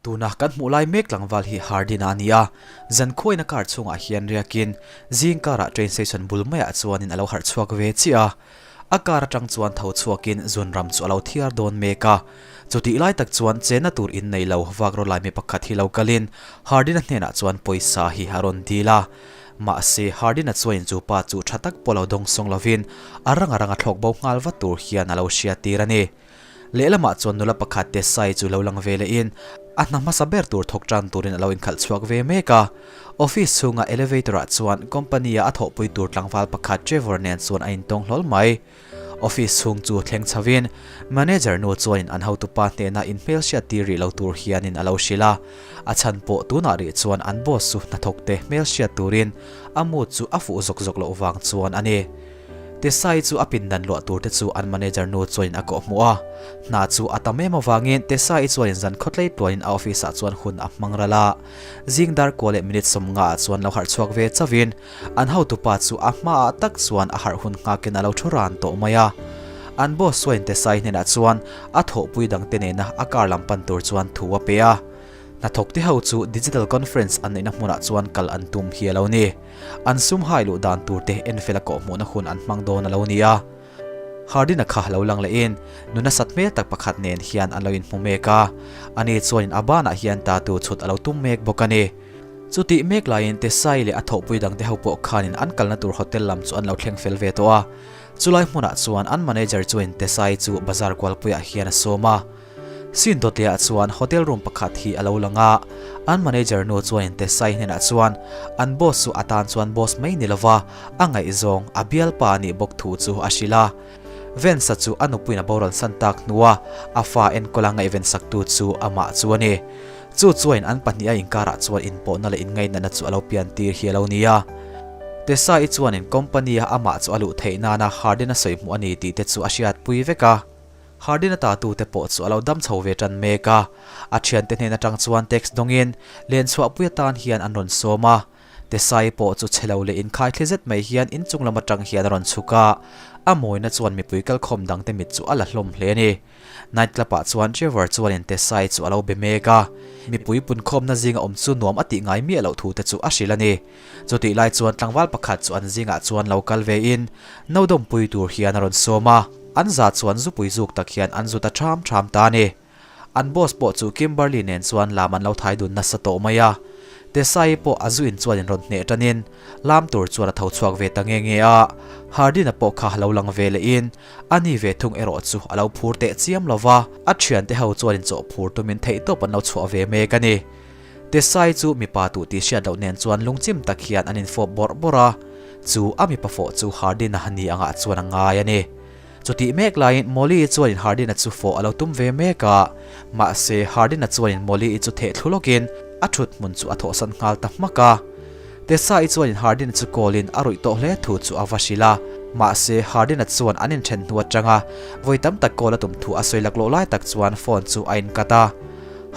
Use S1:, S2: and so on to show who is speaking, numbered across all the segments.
S1: Tuna kan hmuh lai mek tlangval hi Hardin-a a ni a, zankhuaina car chhungah hian riakin zing karah train station bul maiah chuanin a lo harh chhuak ve chiah a. A car atang chuan tho chhuakin zunram chu a lo thiar dawn mek a. Chutih lai tak chuan chenna tur in nei lo vak rawh lai mi pakhat hi lo kalin Hardin-a hnenah chuan pawisa hi a rawn dil a. Mahse Hardin-a chuanin chu pa chu tha tak pawh lo dawng sawng lovin a ranga ranga thlawk bo nghal vat tur hian a lo hriattir a ni. Lehlamah chuan nula pakhat te sai chu lo lang ve lehin a hna hmasa ber tur thawk tan turin a lo inkhalh chhuak ve mek a. Office chhunga elevator ah chuan company a a thawhpui tur tlangval pakhat Trevor nen chuan a intawng hlawl mai. Office chhung chu thleng chhovin manager nu chuanin an hotupa hnena inhmelhriat tir rih lo tur hianin a lo hrilh a. A chhan pawh tunah rih chuan an boss chu hnathawk te hmelhriat turin a mood chu a fuh zawk zawk loh vang chuan a ni. Tesai chu a pindan luah tur te chu an manager nu chuanin a kawh hmuh a. Hna chu a tam em avangin Tesai chuanin zan khawtlei tluanin a office ah chuan hun a hmang ral a. Zing dar kua leh minute 50 ah chuan lo harh chhuak ve chauhin an hotupa chu a hma ah tak chuan a harh hun nghakin a lo thu ran tawh mai a. An boss chuanin Tesai hnenah chuan a thawhpui dangte nena a car lam pan tur chuan thu a pe a. Hnathawk te ho chu digital conference an neihna hmunah chuan kal an tum hi a lo ni. An sum hai luh dan tur te enfel a kawhhmuhna hun an hmang dawn a lo ni a. Hardin-a kha lo lang lehin nuna sat hmel tak pakhat nen hian an lo inhmu mek a. Ani chuanin a banah hian tatu chhut a lo tum mek bawk a ni. Chutih mek laiin Tesai leh a thawhpui dangte ho pawh khanin an kalna tur hotel lam chu an lo thleng fel ve tawh a. Chulai hmunah chuan an manager chuanin Tesai chu bazar kualpuiah hian a sawm a. Sin dawtliah chuan hotel room pakhat hi a lo lang a, an manager nu chuanin Tesai hnenah chuan an boss chu a tan chuan boss mai ni lova a ngaihzawng a bialpa a nih bawk thu chu a hrilh a. Vance-a chu a nupuiin a boral san tak hnua a fa enkawl a ngaihven saktu chu amah chu a ni. Chu chuain an pahniha inkarah chuan inpawhna leh inngainatna chu a lo pian tir hi a lo ni a. Tesai chuanin company-a amah chu a luh theih nana Hardin-a sawi hmuh a ni tih te chu a hriatpui vek a. Hardin-a tatute pawh chu a lo dam chho ve tan mek a, a thiante hnen atang chuan text dawngin len chhuahpui atan hian an rawn sawm a. Tesai pawh chu chhe lo leh inkhai thli zet mai hian inchung lam atang hian a rawn chhuk a, a mawina chuan mipui kalkhawm dangte mit chu a la hlawm hle a ni. Night club ah chuan Trevor chuanin Tesai chu a lo be mek a, mipui punkhawmna zinga awm chu nuam a tih ngai miah loh thute chu a hrilh a ni. Chutih lai chuan tlangval pakhat chu an zingah chuan lo kal ve in no dawmpui tur hian a rawn sawm a, an za chuan zupui zuk tak hian an zut a ṭham ṭham ta a ni. An boss pawh chu Kimberly nen chuan lam an lo thai dun nasa tawh mai a, Tesai pawh a zu in chuan in rawn hneh ṭan in lam tur chuan a tho chhuak ve ta nge nge a, Hardin-a pawh kha lo lang ve leh in a ni ve thung erawh chu a lo phur teh chiam lo va, a ṭhiante ho chuan in chawh phur tumin theihtawp an lo chhuah ve mek a ni. Tesai chu mipa tuh tih hriat loh nen chuan lungchim tak hian an infawp bawrh bawrh a, chu a mipa fawh chu Hardin-a ni angah chuan a ngai a ni. Chutih mek laiin Molly-i chuanin Hardin-a chu fawh a lo tum ve mek a, mahse Hardin-a chuanin Molly-i chu theh thlu lawkin a thut hmun chu a thawhsan nghal ta hmak a. Tesai chuanin Hardin-a chu call-in a ruih tawh hle thu chu a va hrilh a, mahse Hardin-a chuan an inthen hnu atanga vawi tam tak call a tum thu a sawi laklawh lai tak chuan phone chu a incut a.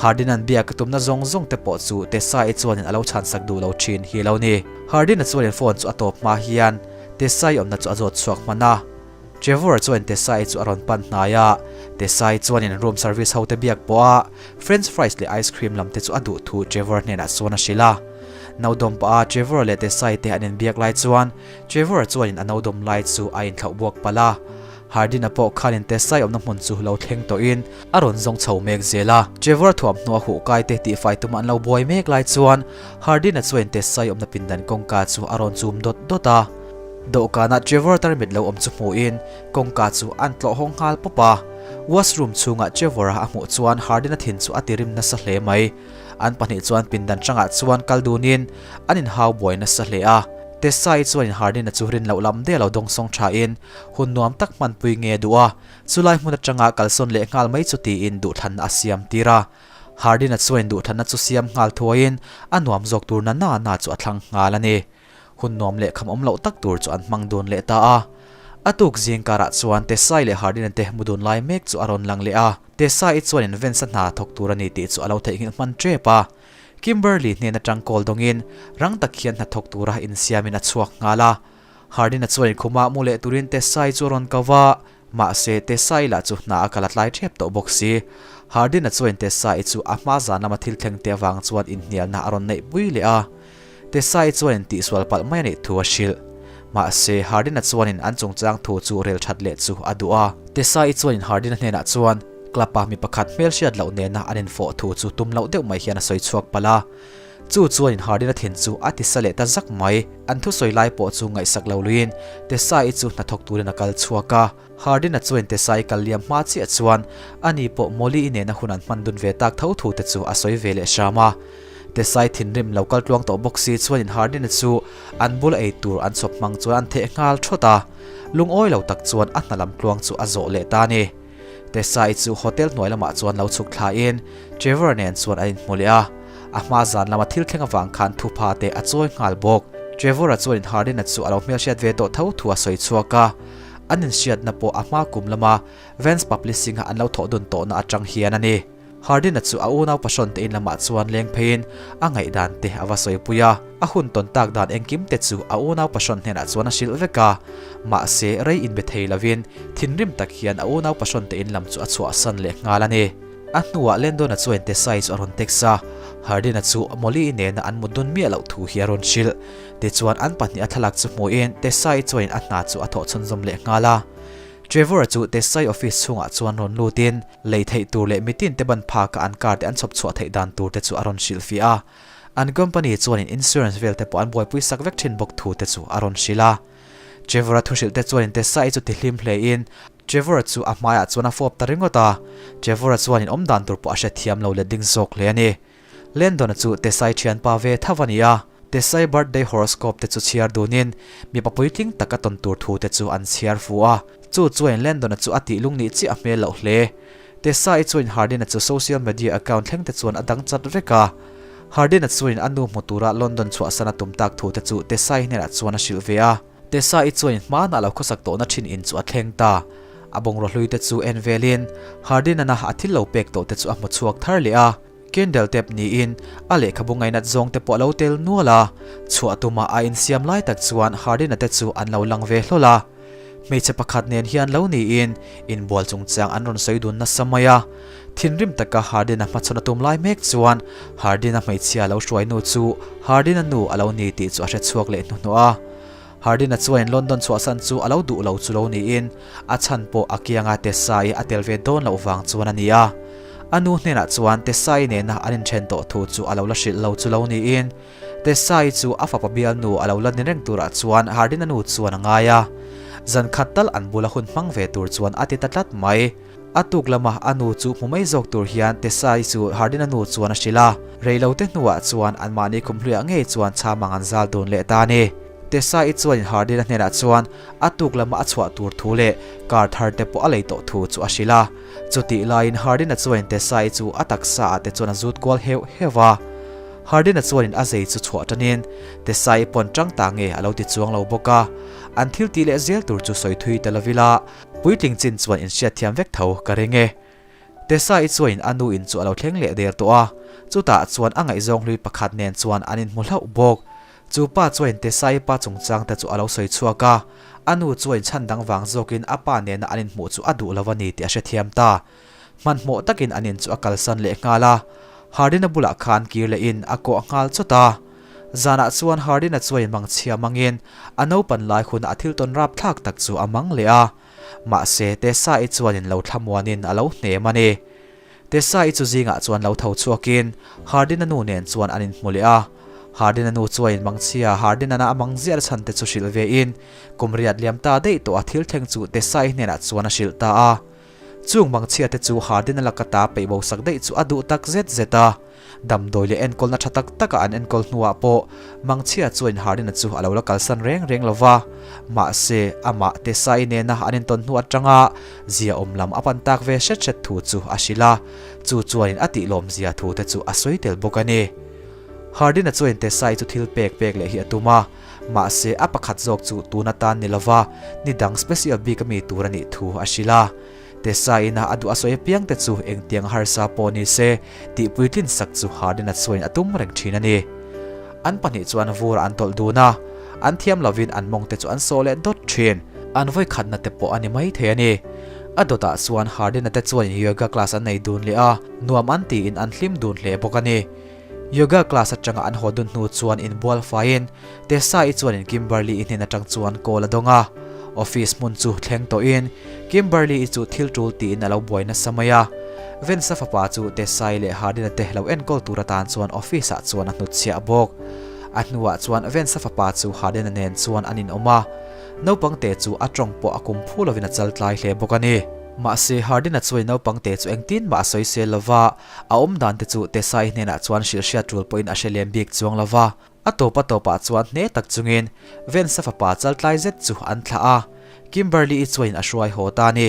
S1: Hardin-a'n biak a tumna zawng zawng te pawh chu Tessa-i chuanin a lo chhansak duh lo thin hi lo ni. Hardin-a chuanin phone chu a tawp hma hian Tessa-i awmna chu a zawt chhuak hman a. Trevor-a chuanin Tessa-i chu a rawn pan hnai a, Tessa-i chuanin room service ho te biak pawh a French fries leh ice cream lam te chu a duh thu Trevor hnenah chuan a hrilh a. No dawm pah a Trevor-a leh Tessa-i te an inbiak lai chuan Trevor-a chuanin a no dawm lai chu a inthlauh buak palh a. Hardin-a pawh khanin Tessai awmna hmun chu lo thleng tawhin a rawn zawng chho mek zel a. Trevor thuamhnaw a huh kai te tihfai tuma an lo buai mek lai chuan Hardin-a chuan Tessai awmna pindan kawngka chu a rawn chum dawt dawt a. Dawhkanah Trevor tarmit lo awm chu hmuhin kawngka chu an tlawh hawng nghal pawp a. Washroom chhungah Trevor-a a hmuh chuan Hardin-a thin chu a tirim nasa hle mai. An pahnih chuan pindan hrangah chuan kal dunin an inhau buai nasa hle a. Tessai chuan Hardin-a chu rin loh lam deuh lo dawngsawng thain Hun nuam tak hmanpui nge duh a, chulai hmun atanga kalsawn leh nghal mai chu tiin duhthlanna a siam tir a. Hardin-a chuan duhthlanna chu siam nghal thuaiin a nuam zawk tur na na na chu a thlang nghal a ni. Hun nuam leh kham awm loh tak tur chu an hmang dun leh ta a. A tuk zing karah chuan Tesai leh Hardin-a te mu dun lai mek chu a rawn lang leh a. Tesai chuan Vance-a hna thawk tur a ni tih chu a lo theihnghilh hman tep a. Kimberly hnen atang call dawngin rang tak hian hna thawk tura insiamin a chhuak nghal a. Hardin-a chuan inkhumah mu leh turin Tessai chu a rawn ko va, mahse Tessai lah chu hna a kal a tlai ṭhep tawh bawk si. Hardin-a chuan Tessa-i chu a hma zan lama thil thleng te avang chuan inhnialna a rawn neih pui leh a. Tessa-i chuan tihsual palh mai a nih thu a hrilh. Mahse, Hardin-a chuanin an chungchang thu chu rel that leh chu a duh a. Tessa-i chuanin Hardin-a hnenah chuan club-a mi pakhat hmelhriat loh nena an infawh thu chu tum loh deuh mai hian a sawi chhuak palh a. Chu chuanin Hardin-a thin chu a ti sa leh ta zak mai. An thusawi lai pawh chu ngaihsak lo luiin Tessa-i chu hnathawk turin a kal chhuak a. Hardin-a chuan Tesai kal liam hma chiah chuan ani pawh Molly-i nena hun an hman dun ve tak tho thu te chu a sawi ve leh hram a. Tesai thinrim lo kal tluang tawh bawk si chuanin Hardin-a chu an bula ei tur an chhawp hmang chuan an theh nghal thawt a. Lungawi lo tak chuan a hna lam tluang chu a zawh leh ta a ni. Tesai chu hotel hnuai lamah chuan lo chhuk thlain Trevor nen chuan an inhmu leh a. A hma zan lama thil thleng avang khan thupha te a chawi nghal bawk. Trevor-a chuanin Hardin-a chu a lo hmelhriat ve tawh tho thu a sawi chhuak a. An inhriatna pawh a hma kum lama Vance Publishing-a an lo thawh dun tawhna atang hian a ni. Hardin-a chu a unau pahrawn te in lamah chuan leng pheiin a ngaihdan te a va sawipui a. A hun tawn tak dan engkim te chu a unau pahrawn hnenah chuan a hrilh vek a. Mahse, rei inbe thei lovin thinrim tak hian a unau pahrawn te in lam chu a chhuahsan leh nghal a ni. A hnuah Landon-a chuan Tessai chu a rawn text a, Hardin-a chu Molly-i nena an mut dun miah loh thu hi a rawn hrilh. Tichuan an pahniha thlalak chu hmuhin Tessai chuanin a hna chu a thawh chhunzawm leh nghal a. Trevor-a chu Tessai office chhungah chuan rawn lutin lei theih tur leh mitin te ban phaka an car te an chhawp chhuah theih dan tur te chu a rawn hrilhfiah a. An company chuanin insurance vel te pawh an buaipui sak vek thin bawk thu te chu a rawn hrilh a. Trevor-a thuhrilh te chuanin Tessai chu tihlim hlein Trevor-a chu a hmaiah chuan a fawp ta ringawt a, Trevor-a chuanin awm dan tur pawh a hrethiam lo let ding zawk hle a ni. Landon-a chu Tesai thianpa ve tho a ni a, Tesai birthday horoscope te chu chhiar dunin mipa puitling taka tawn tur thu te chu an chhiar fu a, chu chuanin Landon-a chu a tih lung nih chiah a hmel loh hle. Tesai chuanin Hardin-a chu social media account thleng te chuan a dang chat vek a, Hardin-a chuanin a nu hmu tura London chhuahsan a tum tak thu te chu Tesai hnenah chuan a hrilh ve a. Tessa-i chuan hmanah lo khawsak tawhna thin in chu a thleng ta. A bungraw hlui te chu en velin Hardin-ana a thil lo pek tawh te chu a hmu chhuak thar leh a. Candle tep niin a lehkhabu ngainat zawng te pawh a lo tel nual a. Chhuah tuma a insiam lai tak chuan Hardin-a te chu an lo lang ve hlawl a. Hmeichhe pakhat nen hian lo niin inbual chungchang an rawn sawi dun nasa mai a. Thinrim taka Hardin-a hmachhawn a tum lai mek chuan Hardin-a hmeichhia lo hruai nu chu Hardin-a nu a lo ni tih chu a hre chhuak leh hnuhnawh a. Hardin-a chuanin London chhuahsan chu a lo duh lo chu lo niin a chhan pawh a kianga Tessa-i a tel ve dawn loh vang chuan a ni a. A nu hnenah chuan Tessa-i nena an inthen tawh thu chu a lo la hrilh lo chu lo niin Tessa-i chu a fapa bialnu a lo la ni reng turah chuan Hardin-a nu chuan a ngai a. Zan khat tal an bula hun hmang ve tur chuan a ti ta tlat mai. A tuk lama a nu chu hmu mai zawk tur hian Tesai chu Hardin-a nu chuan a hrilh a, reilote hnuah chuan anmahni khumhluiah ngei chuan chhamang an zal dun leh ta a ni. Tesai chuanin Hardin-a hnenah chuan a tuk lama a chhuah tur thu leh car thar te pawh a lei tawh thu chu a hrilh a. Chutih laiin Hardin-a chuanin Tesai chu a taksa ah te chuan a zut kual heuh heuh a. Hardin-a chuanin a zei chu chhuah tanin Tesai pawn tang ta nge a lo ti chuang lo bawk a. An thil tih leh zel tur chu sawi thui ta lovila Puitling chin chuan inhriatthiam vek tho ka ring e. Tessa-i chuanin a nu in chu a lo thleng leh der tawh a, chutah chuan a ngaihzawng hlui pakhat nen chuan an inhmu hlauh bawk. Chu pa chuanin Tessa-i pa chungchang te chu a lo sawi chhuak a, a nu chuanin chhan dang vang zawkin a pa nena an inhmuh chu a duh lo a ni tih a hrethiam ta. Hmanhmawh takin an in chu a kalsan leh nghal a, Hardin-a bulah khan kir lehin a kawh nghal chawt a. Zanah chuan Hardin-a chuain mangchhia mangin a naupan lai huna a thil tawn rapthlak tak chu a mang leh a. Mahse, Tessa-i chuanin lo thlamuanin a lo hnem a ni. Tessa-i chu zingah chuan lo tho chhuakin Hardin-a nu nen chuan an inhmu leh a. Hardin-a nu chuain mangchhia Hardin-ana a mang ziah chhan te chu hrilh vein kum riat liam ta daih tawh a thil thleng chu Tessa-i hnenah chuan a hrilh ta a. Chung mangchhia te chu Hardin-a laka ta peih bo sak daih chu a duh tak zet zet a. Damdawi leh enkawlna tha tak taka an enkawl hnuah pawh mangchhia chuan Hardin-a chu a lo la kalsan reng reng lo va. Mahse, amah Tessa-i nena an intawn hnu atanga zia awm lam a pan tak ve hret hret thu chu a hrilh a, chu chuanin a tihlawmzia thu te chu a sawi tel bawk a ni. Hardin-a chuan Tessa-i chu thil pek pek leh hi a tum a, mahse a pakhat zawk chu tun atan ni lova ni dang special bik ami tur a nih thu a hrilh a. Tessa-ina a duh a sawi apiang te chu engtiang harsa pawh ni se tih puitlin sak chu Hardin-a chuain a tum reng thin a ni. An pahnih chuan vur an tawlh dun a, an thiam lovin an mawng te chu an sawh leh dawt thin. An vawikhatna te pawh a ni mai thei a ni. A dawtah chuan Hardin-a te chuanin yoga class an nei dun leh a, nuam an tiin an hlim dun hle bawk a ni. Yoga class atanga an haw dun hnu chuan inbual faiin Tessa-i chuanin Kimberly-i hnen atang chuan call a dawng a. Office hmun chu thleng tawhin Kimberly-i chu thil tul tiin a lo buai nasa mai a. Vance-a fapa chu Tessa-i leh Hardin-a te lo enkawl tur atan chuan office-ah chuan a hnutchhiah bawk. A hnuah chuan Vance-a fapa chu Hardin-a nen chuan an inawm a. Naupang te chu a tawng pawh a kum phu lovin a chal tlai hle bawk a ni. Mahse, Hardin-a chuan naupang te chu engtin mah a sawi sel lova, a awm dan te chu Tessa-i hnenah chuan hrilh hriat tul pawhin a hre lem bik chuang lova. A tawp a tawpah chuan hne tak chungin Vance-a fapa chal tlai zet chu an thlah a, Kimberly-i chuanin a hruai haw ta a ni.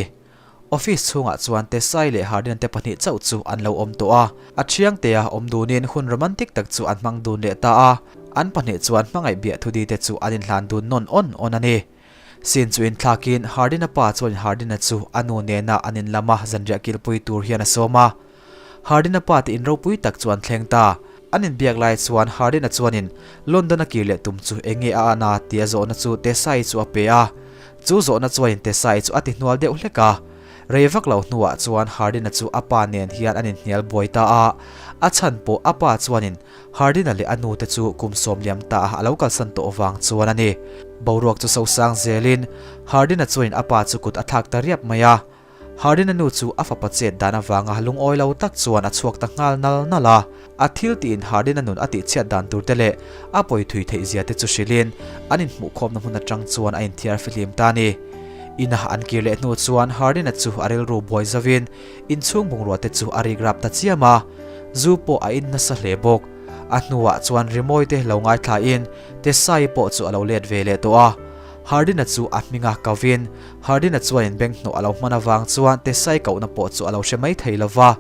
S1: Office chhungah chuan Tessai leh Hardin te pahnih chauh chu an lo awm tawh a, a thiangtea awm dunin hun romantic tak chu an hmang dun leh ta a, an pahnih chuan hmangaih biah thudi te chu an inhlan dun nawn awn awn a ni. Scene chu inthlakin Hardin-a pa chuan Hardin-a chu a nu nena an in lama zanriah kilpui tur hian a sawm a. Hardin-a pa te in ropui tak chu an thleng ta. An inbiak lai chuan Hardin-a chuanin London-a kir leh tum chu eng nge a an a tia zawhna chu Tessa-i chu a pe a. Chu zawhna chuanin Tessa-i chu a ti hnual deuh hlek a. Rei vak lo hnuah chuan Hardin-a chu a pa nen hian an inhnial buai ta a. A chhan pawh a pa chuanin Hardin-a leh a nute chu kum sawm liam ta a a lo kalsan tawh vang chuan a ni. Boruak chu sosang zelin Hardin-a chuanin a pa chu kut a thlak ta riap mai a. Hardin-a nu chu a fapa chet dan avanga lungawi lo tak chuan a chhuak ta nghal nal nal a. A thil tiin Hardin-a nun a tihchhiat dan tur te leh a pawi thui theih zia te chu hrilhin an inhmuhkhawmna hmun atang chuan a inthiar fihlim ta a ni. Ina an kir leh hnu chuan Hardin-a chu a rilru buai zovin inchhung bungrua te chu a rik rap ta chiam a, zu pawh a in nasa hle bawk. A hnuah chuan rimawi te lo ngaithlain Tessa-i pawh chu a lo let ve leh tawh a. Hardin-a chu a hminga kovin Hardin-a chuanin bank hnawh a lo hman avang chuan Tessa-i kohna pawh chu a lo hre mai thei lo va.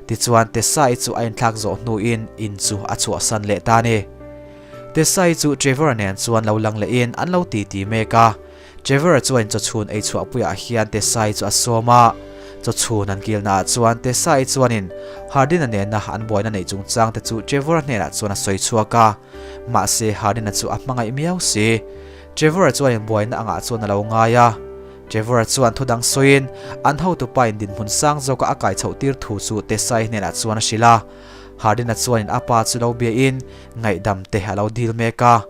S1: Tichuan Tessa-i chu a inthlak zawh hnuin in chu a chhuahsan leh ta a ni. Tessa-i chu Trevor-a nen chuan lo lang lehin an lo titi mek a. Trevor-a chuanin chawchhun ei chhuahpuiah hian Tessa-i chu a sawm a. Chawchhun an kilnaah chuan Tessa-i chuanin Hardin-a nena an buaina neih chungchang te chu Trevor-a hnenah chuan a sawi chhuak a. Mahse Hardin-a chu a hmangaih miau si. Trevor-a chuan inbuaina angah chuan a lo ngai a. Trevor-a chuan thu dang sawiin an hotupa in dinhmun sang zawka a kai chhoh tir thu chu Tessa-i hnenah chuan a hrilh a. Hardin-a chuanin a pa chu lo biain ngaihdam te a lo dil mek a.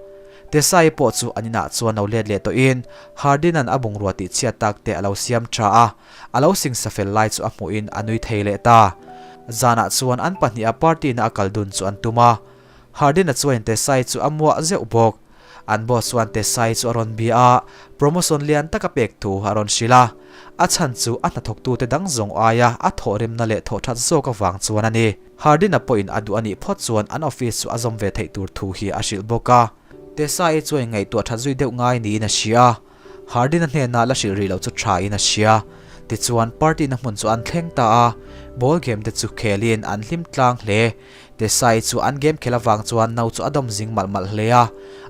S1: Tessa-i pawh chu an inah chuan lo let leh tawhin Hardin-a'n a bungrua tih chhiat tak te a lo siam tha a, a lo singsa fel lai chu a hmuhin a nui thei leh ta. Zanah chuan an pahniha party-na a kal dun chu an tum a. Hardin-a chuanin Tessa-i chu a muah zeuh bawk. An boss chuan Tessa-i chu a rawn bia a, promotion lian tak a pek thu a rawn hrilh a. A chhan chu a hnathawktute dang zawng aia a thawhrimna leh thawhthat zawk avang chuan a ni. Hardin-a pawhin a duh a nih phawt chuan an office chu a zawm ve theih tur thu hi a hrilh bawk a. Tessa-i chuan ngaihtuah that zui deuh ngai niin a hria a. Hardin-a hnena la hrilh rih loh chu tha in a hria. Tichuan party-na hmun chu an thleng ta a, ball game te chu khelin an hlim tlang hle. Tessa-i chu an game khelh avang chuan no chu a dawm zing malh malh hle a,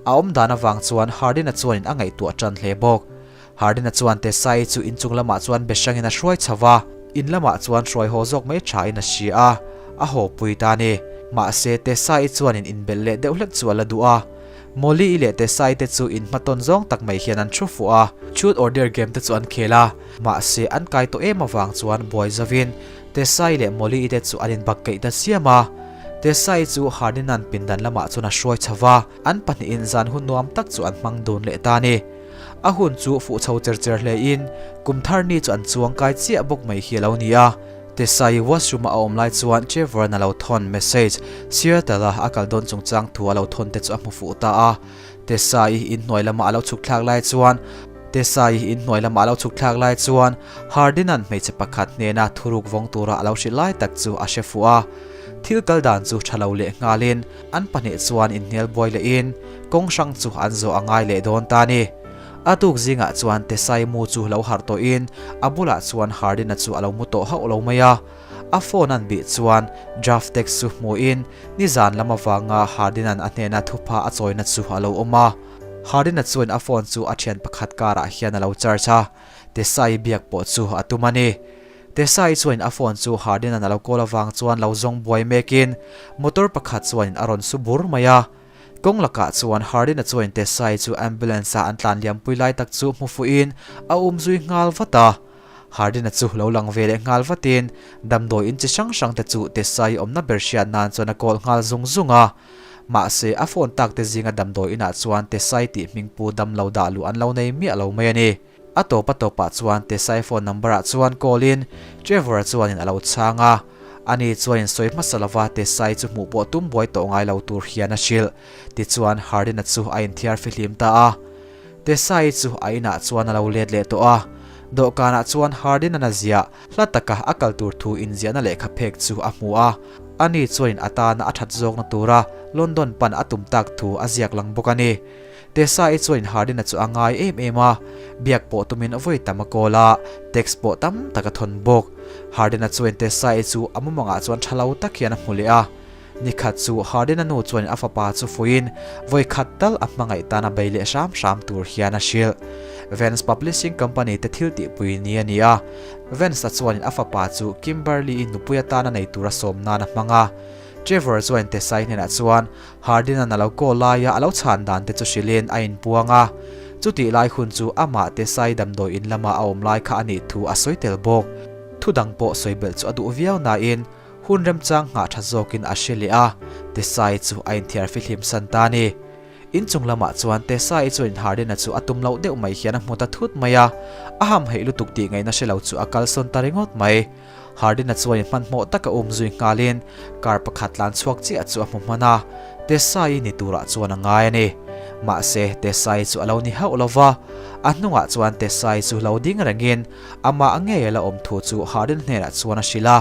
S1: a awm dan avang chuan Hardin-a chuanin a ngaihtuah tan hle bawk. Hardin-a chuan Tessa-i chu inchung lamah chuan be hrangin a hruai chho va, in lamah chuan hruai haw zawk mai tha in a hria a, a haw pui ta a ni. Mahse Tessa-i chuanin inbelh leh deuh hlek chu a la duh a. Molly-i leh Tessa-i te chu inhmatawn zawng tak mai hian an thu fuh a, Truth or Dare game te chu an khel a, mahse an kai tawh em avang chuan buai zovin Tessa-i leh Molly-i te chu an inbak keih ta siam a. Tessa-i chu Hardin-a'n pindan lamah chuan a hruai chho va, an pahnihin zan hun nuam tak chu an hmang dun leh ta a ni. A hun chu fuh chho cher cher hlein kum thar ni chu an chuang kai chiah bawk mai hi a lo ni a. Tessa-i washroom-a a awm lai chuan Trevor-a'n a lo thawn message, Seattle-a a kal dawn chungchang thu a lo thawn te chu a hmu fuh ta a. Tessa-i inhnuai lama a lo chhuk thlak lai chuan Tessa-i inhnuai lama a lo chhuk thlak lai chuan Hardin-a'n hmeichhe pakhat hnena thuruk vawng tura a lo hrilh lai tak chu a hre fuh a. Thil kal dan chu tha lo leh nghalin an pahnih chuan inhnial buai lehin kawng hrang chu an zawh a ngai leh dawn ta a ni. A tuk zingah chuan Tessa-i mu chu lo harh tawhin a bulah chuan Hardin-a chu a lo mu tawh hauh lo mai a. A phone an bih chuan draft text chu hmuhin nizan lam avanga Hardin-a'n a hnena thupha a chawina chu a lo awm a. Hardin-a chuan a phone chu a thian pakhat karah hian a lo charge a, Tessa-i biak pawh chu a tum a ni. Tessa-i chuan a phone chu Hardin-a'n a lo call avang chuan lo zawng buai mekin motor pakhat chuanin a rawn su bur mai a. Kawng lakah chuan Hardin-a chuan Tessa-i chu ambulance-a an tlan liampui lai tak chu hmu fuhin a um zui nghal vat a. Hardin-a chu lo lang ve leh nghal vatin damdawi in chi hrang hrang te chu Tessa-i awmna ber hriat nan chuan a call nghal zung zung a. Mahse, a phone tak te zinga damdawi inah chuan Tessa-i tih hmingpu damlo dah luh an lo nei miah lo mai a ni. A tawp a tawpah chuan Tessa-i phone number ah chuan call in Trevor-a chuanin a lo chhang a. Ani chuanin sawi hmasa lova Tessa-i chu hmuh pawh tum buai tawh ngai lo tur hian a hrilh. Tichuan Hardin-a chu a inthiar fihlim ta a. Tessa-i chu a inah chuan a lo let leh tawh a. Dawhkanah chuan Hardin-a'n a ziah, hla taka a kal tur thu inziahna lehkha phek chu a hmu a. Ani chuanin a tana a that zawkna tura London pan a tum tak thu a ziak lang bawk a ni. Tessa-i chuanin Hardin-a chu a ngai em em a, biak pawh tumin vawi tam a call a, text pawh tam tak a thawn bawk. Hardin-a chuanin Tessa-i chu a mumangah chuan tha lo tak hian a hmu leh a. Nikhat chu Hardin-a nu chuan a fapa chu fuiin vawi khat tal a hmangaih tan a bei leh hram hram tur hian a hrilh. Vance Publishing Company te thil tihpui ni a ni a, Vance-a chuanin a fapa chu Kimberly-i nupui atana nei tura sawm nan a hmang a. Trevor chuanin Tessa-i hnenah chuan Hardin-a'n a lo call laia a lo chhan dan te chu hrilhin a inpuang a. Chutih lai hun chu amah Tessa-i damdawi in lama a awm lai kha a nih thu a sawi tel bawk. Thu dang pawh sawi belh chu a duh viau nain Hun remchang nghah tha zawkin a hre leh a, Tesai chu a inthiar fihlim san ta a ni. Inchung lamah chuan Tesai chuan Hardin-a chu a tum loh deuh mai hian a hmu ta thut mai a, a hamhaih lutuk tih ngaihna hre lo chu a kalsawn ta ringawt mai. Hardin-a chuan hmanhmawh taka um zui nghalin car pakhat tlan chhuak chiah chu a hmu hman a, Tesai ni turah chuan a ngai a ni. Mahse, Tesai chu a lo ni hauh lo va, a hnungah chuan Tesai chu lo ding rengin amah ngei a la awm thu chu Hardin hnenah chuan a hrilh a.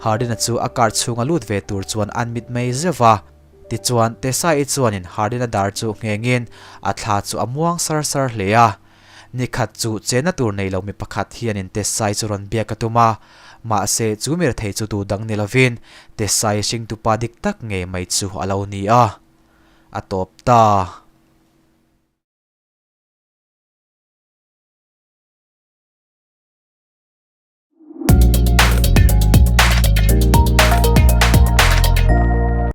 S1: Hardin-a chu a car chhunga lut ve tur chuan an mit mai zeuh va. Tichuan, Tessa-i chuanin Hardin-a dar chu nghengin a thla chu a muang sar sar hle a. Nikhat chu chenna tur nei lo mi pakhat hianin Tessa-i chu rawn biak a tum a, mahse chu mi rethei chu tu dang ni lovin Tessa-i hringtupa dik tak ngei mai chu a lo ni a. A tawp ta.